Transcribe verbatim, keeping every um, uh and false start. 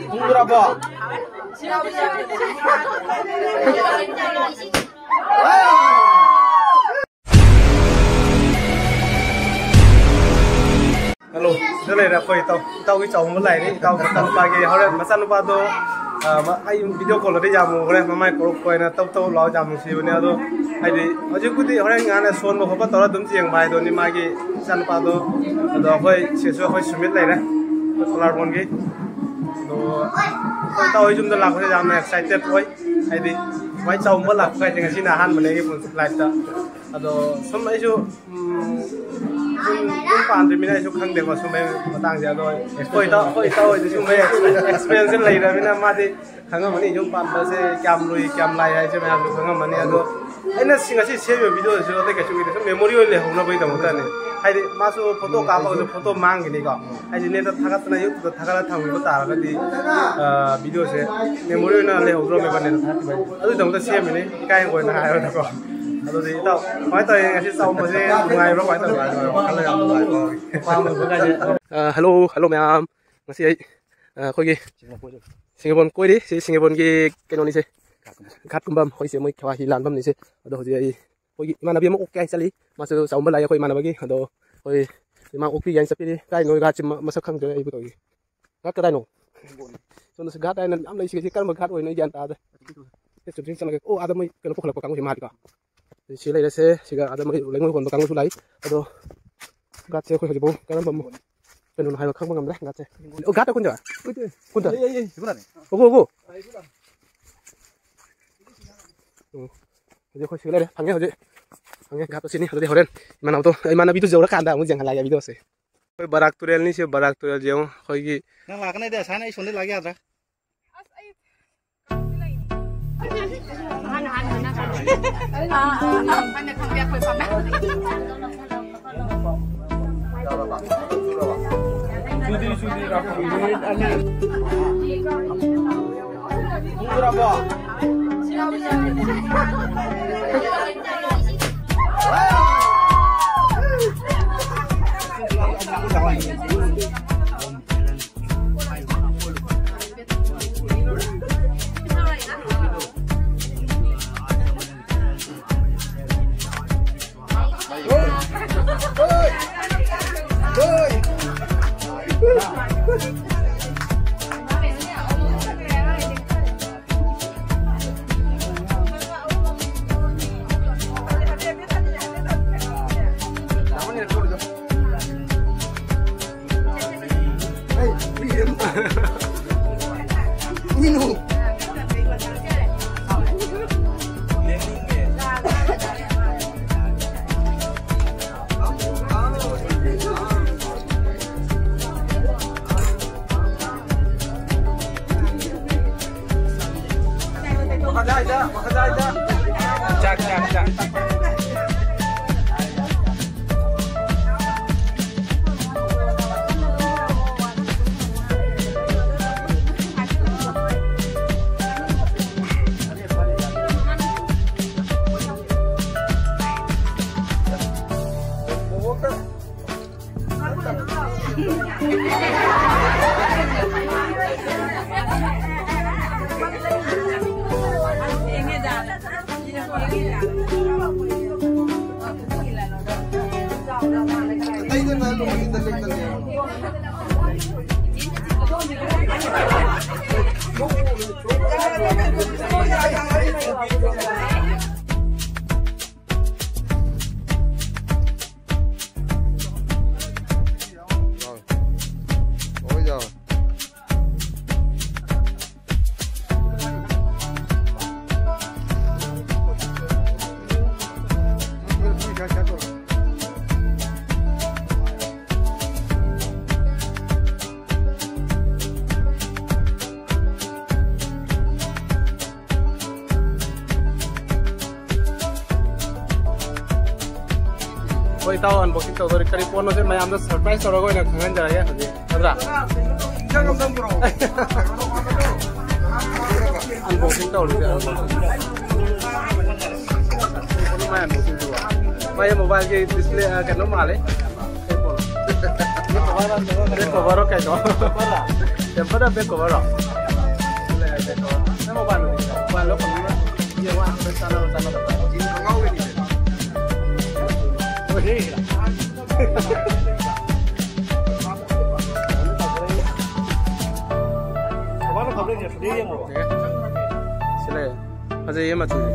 ꯈꯪꯗ꯭ꯔꯕꯣ? Hello, ꯁꯤꯗ ꯂꯩꯔꯦ ꯑꯩꯈꯣꯏ ꯏꯇꯥꯎ꯫ ꯏꯇꯥꯎꯒꯤ ꯆꯥꯎꯕ ꯂꯥꯛꯏꯅꯦ꯫ ꯏꯇꯥꯎ ꯃꯆꯥꯅꯨꯄꯥꯒꯤ ꯍꯣꯔꯦꯟ ꯃꯆꯥꯅꯨꯄꯥꯗꯣ, ꯑ, ꯃ-, ꯑꯩ ꯚꯤꯗꯤꯑꯣ ꯀꯣꯜꯗꯗꯤ ꯌꯥꯝ ꯎꯈ꯭ꯔꯦ, ꯃꯃꯥꯏ ꯀꯣꯔꯣꯛ ꯀꯣꯏꯅ ꯇꯧ ꯇꯧ ꯂꯥꯎ ꯌꯥꯝ ꯅꯨꯡꯁꯤꯕꯅꯦ꯫ ꯑꯗꯣ ꯍꯥꯏꯗꯤ ꯍꯧꯖꯤꯛꯄꯨꯗꯤ ꯍꯣꯔꯦꯟ ꯉꯥꯏꯍꯥꯛ ꯁꯣꯟꯕ ꯈꯣꯠꯄ ꯇꯧꯔ ꯑꯗꯨꯝ ꯌꯦꯡꯕ ꯍꯥꯏꯗꯨꯅꯤ ꯃꯥꯒꯤ ꯏꯆꯥꯅꯨꯄꯥꯗꯣ꯫ ꯑꯗꯣ ꯑꯩꯈꯣꯏ ꯁꯤꯁꯨ ꯑꯩꯈꯣꯏ ꯁꯨꯃꯤꯠ ꯂꯩꯔꯦ, ꯑꯩꯈꯣꯏ ꯈꯣꯂꯥꯔꯕꯣꯟꯒꯤ꯫ ꯑꯗꯣ ꯑꯩꯈꯣꯏ ꯏꯇꯥꯎ ꯍꯣꯏ ꯌꯨꯝꯗ ꯂꯥꯛꯄꯁꯦ ꯌꯥꯝꯅ ꯑꯦꯛꯁꯥꯏꯇꯦꯠ ꯑꯣꯏ, ꯍꯥꯏꯗꯤ ꯁꯨꯃꯥꯏꯅ ꯆꯥꯎꯕ ꯂꯥꯛꯄ ꯍꯥꯏꯁꯦ ꯉꯁꯤꯅ ꯑꯍꯥꯟꯕꯅꯦ ꯑꯩꯒꯤ ꯂꯥꯏꯐꯇ꯫ ꯑꯗꯣ ꯁꯨꯝ ꯑꯩꯁꯨ ꯎꯝ, ꯌꯨꯝ, ꯌꯨꯝ ꯄꯥꯟꯗ꯭ꯔꯤꯕꯅꯤꯅ ꯑꯩꯁꯨ ꯈꯪꯗꯦꯀꯣ ꯁꯨꯝꯕꯩ ꯃꯇꯥꯡꯁꯦ꯫ ꯑꯗꯣ ꯑꯩꯈꯣꯏ ꯏꯇꯥꯎ, ꯑꯩꯈꯣꯏ ꯏꯇꯥꯎ ꯍꯣꯏꯗꯤ ꯁꯨꯝꯕꯩ ꯑꯦꯛꯁꯄꯤꯔꯤꯌꯦꯟꯁꯁꯦ ꯂꯩꯔꯕꯅꯤꯅ ꯃꯥꯗꯤ ꯈꯪꯉꯝꯃꯅꯤ ꯌꯨꯝ ꯄꯥꯟꯕꯁꯦ ꯀꯌꯥꯝ ꯂꯨꯏ, ꯀꯌꯥꯝ ꯂꯥꯏ ꯍꯥꯏꯁꯦ ꯃꯌꯥꯝꯁꯨ ꯈꯪꯉꯝꯃꯅꯤ꯫ ꯑꯗꯣ ꯑꯩꯅ ꯁꯤ ꯉꯁꯤ ꯁꯦꯝꯃꯤꯕ ꯚꯤꯗꯤꯑꯣꯁꯤꯁꯨ ꯑꯇꯩ ꯀꯩꯁꯨꯒꯤꯗꯤ ꯁꯨꯝ ꯃꯦꯃꯣꯔꯤ ꯑꯣꯏꯅ ꯂꯩꯍꯧꯅꯕꯒꯤꯗꯃꯛꯇꯅꯤ꯫ ꯍꯥꯏꯗꯤ ꯃꯥꯁꯨ ꯐꯣꯇꯣ ꯀꯥꯞꯄꯒꯁꯨ ꯐꯣꯇꯣ ꯃꯥꯡꯈꯤꯅꯤꯀꯣ꯫ ꯍꯥꯏꯗꯤ ꯅꯦꯠꯇ ꯊꯥꯒꯠꯇꯅ ꯌꯨꯇ꯭ꯌꯨꯕꯇ ꯊꯥꯒꯠꯂ ꯊꯝꯈꯤꯕ ꯇꯥꯔꯒꯗꯤ, ꯑ, ꯚꯤꯗꯤꯑꯣꯁꯦ ꯃꯦꯃꯣꯔꯤ ꯑꯣꯏꯅ ꯂꯩꯍꯧꯗ꯭ꯔꯣꯃꯦꯕ ꯅꯦꯠꯇ ꯊꯥꯒꯠꯈꯤꯕ ꯍꯥꯏꯁꯦ꯫ ꯑꯗꯨꯒꯤꯗꯃꯛꯇ ꯁꯦꯝꯃꯤꯅꯤ, ꯏꯀꯥꯏ ꯍꯪꯒꯣꯏꯅ ꯍꯥꯏꯔꯒꯀꯣ꯫ ꯑꯗꯨꯗꯤ ꯏꯇꯥꯎ, ꯀꯃꯥꯏꯅ ꯇꯧꯔꯤ ꯉꯁꯤ ꯆꯥꯎꯕꯁꯦ? ꯅꯨꯡꯉꯥꯏꯕ꯭ꯔꯣ? ꯀꯃꯥꯏꯅ ꯇꯧꯔꯤ? ꯋꯥꯈꯜ ꯌꯥꯝ ꯅꯨꯡꯉꯥꯏꯕ ꯐꯥꯎꯏ꯫ ꯑ, ꯍꯜꯂꯣ, ꯍꯜꯂꯣ ꯃꯌꯥꯝ꯫ ꯉꯁꯤ ꯑꯩ, ꯑ, ꯑꯩꯈꯣꯏꯒꯤ ꯁꯤꯡꯖꯃꯩ ꯀꯣꯏꯔꯤ꯫ ꯁꯤ ꯁꯤꯡꯖꯃꯩꯒꯤ ꯀꯩꯅꯣꯅꯤꯁꯦ, ꯘꯥꯠ ꯀꯨꯝꯐꯝ꯫ ꯑꯩꯈꯣꯏꯁꯦ ꯃꯣꯏ ꯈꯦꯋꯥꯒꯤ ꯂꯥꯟꯐꯝꯅꯤꯁꯦ꯫ ꯑꯗꯣ ꯍꯧꯖꯤꯛ ꯑꯩ ꯑꯩꯈꯣꯏꯒꯤ ꯏꯃꯥꯟꯅꯕꯤ ꯑꯃ ꯑꯣꯛꯀꯦ ꯍꯥꯏꯅ ꯆꯠꯂꯤ꯫ ꯃꯥꯁꯨ ꯆꯥꯎꯝꯕ ꯂꯥꯛꯑꯦ ꯑꯩꯈꯣꯏ ꯏꯃꯥꯟꯅꯕꯒꯤ꯫ ꯑꯗꯣ ꯑꯩꯈꯣꯏ ꯏꯃꯥ ꯑꯣꯛꯄꯤꯒꯦ ꯍꯥꯏꯅ ꯆꯠꯄꯤꯔꯤ꯫ ꯀꯥꯏ ꯅꯣꯏ ꯘꯥꯠꯁꯤ ꯃ-, ꯃꯁꯛ ꯈꯪꯗ꯭ꯔꯦ ꯑꯩꯕꯨ ꯇꯧꯔꯤꯁꯦ꯫ ꯘꯥꯠ ꯀꯗꯥꯏꯅꯣ? ꯁꯣꯝꯗꯁꯨ ꯘꯥꯠ ꯍꯥꯏꯅ ꯌꯥꯝ ꯂꯩ꯫ ꯁꯤꯒꯤꯁꯦ ꯀꯔꯝꯕ ꯘꯥꯠ ꯑꯣꯏꯅꯣ ꯑꯩ ꯒ꯭ꯌꯥꯟ ꯇꯥꯗ꯭ꯔꯦ꯫ ꯁꯤ ꯆꯨꯝꯁꯤꯡ ꯆꯠꯂꯒꯦ꯫ ꯑꯣ, ꯑꯥꯗ ꯃꯣꯏ ꯀꯩꯅꯣ ꯄꯨꯈꯠꯂꯛꯄ ꯀꯥꯡꯕꯨꯁꯦ ꯃꯥꯜꯂꯤꯀꯣ꯫ ꯁꯤ ꯂꯩꯔꯁꯦ꯫ ꯁꯤꯒ ꯑꯥꯗ ꯃꯣꯏ ꯂꯩꯉꯣꯏ ꯍꯣꯟꯕ ꯀꯥꯡꯕꯨꯁꯨ ꯂꯥꯛꯏ꯫ ꯑꯗꯣ ꯘꯥꯠꯁꯦ ꯑꯩꯈꯣꯏ ꯍꯧꯖꯤꯛꯐꯥꯎ ꯀꯔꯝꯕ ꯃ-, ꯀꯩꯅꯣꯅꯣ ꯍꯥꯏꯕ ꯈꯪꯕ ꯉꯝꯗ꯭ꯔꯦ ꯘꯥꯠꯁꯦ꯫ ꯑꯣ, ꯘꯥꯠ ꯑꯩꯈꯣꯏꯗ? ꯑꯣꯒꯣ, ꯑꯣꯒꯣ꯫ ꯎꯝ꯫ ꯍꯧꯖꯤꯛ ꯑꯩꯈꯣꯏ ꯁꯤꯒ ꯂꯩꯔꯦ꯫ ꯐꯪꯉꯦ ꯍꯧꯖꯤꯛ꯫ ꯐꯪꯉꯦ, ꯘꯥꯠꯇꯣ ꯁꯤꯅꯤ꯫ ꯑꯗꯨꯗꯤ ꯍꯣꯔꯦꯟ ꯏꯃꯥꯟꯅꯕꯗꯣ, ꯏꯃꯥꯟꯅꯕꯤꯗꯣ ꯌꯧꯔꯀꯥꯟꯗ ꯑꯃꯨꯛ ꯌꯦꯡꯍꯜꯂꯛꯑꯒꯦ ꯚꯤꯗꯤꯑꯣꯁꯦ꯫ ꯑꯩꯈꯣꯏ ꯕꯔꯥꯛ ꯇꯨꯔꯦꯜꯅꯤ ꯁꯤ, ꯕꯔꯥꯛ ꯇꯨꯔꯦꯜ ꯌꯦꯡꯉꯣ ꯑꯩꯈꯣꯏꯒꯤ꯫ ꯅꯪ ꯂꯥꯛꯀꯅꯤ ꯍꯥꯏꯗꯤ ꯑꯁꯥꯏꯅ ꯑꯩ ꯁꯣꯝꯗ ꯂꯥꯛ ꯌꯥꯗ꯭ꯔꯥ? ꯆꯥꯛ, ꯆꯥꯛ, ꯆꯥꯛ꯫ ꯍꯣꯏ, ꯏꯇꯥꯎ unboxing ꯇꯧꯗꯣꯔꯤ꯫ ꯀꯔꯤ ꯄꯣꯠꯅꯣꯁꯦ ꯃꯌꯥꯝꯗ surprise ꯇꯧꯔꯒ ꯑꯣꯏꯅ ꯈꯪꯍꯟꯖꯔꯒꯦ ꯍꯧꯖꯤꯛ, ꯅꯠꯇ꯭ꯔꯥ? Unboxing ꯇꯧꯔꯤꯁꯦ, unboxing꯫ ꯃꯥꯏ unboxing ꯁꯤꯕꯣ꯫ ꯃꯥꯏ mobile ꯒꯤ display, ꯑ, ꯀꯩꯅꯣ ꯃꯥꯜꯂꯦ꯫ Back cover ꯔꯣ ꯀꯩꯅꯣ? Tempered back cover ꯔꯣ? Back cover꯫ ꯅꯪ mobile ꯗꯨꯗꯤ? Mobile ꯂꯣ ꯀꯩꯅꯣ? ꯌꯦꯡꯉꯣ, ꯑꯩꯈꯣꯏ ꯆꯥꯟꯅꯕ ꯆꯥꯟꯅꯗꯕ꯫ ꯍꯣꯏ꯫ ꯁꯤꯗ ꯌꯦꯡꯉꯣ꯫ ꯁꯤ ꯂꯩꯔꯦ꯫ ꯐꯖꯩꯌꯦ ꯃꯆꯨꯁꯦ꯫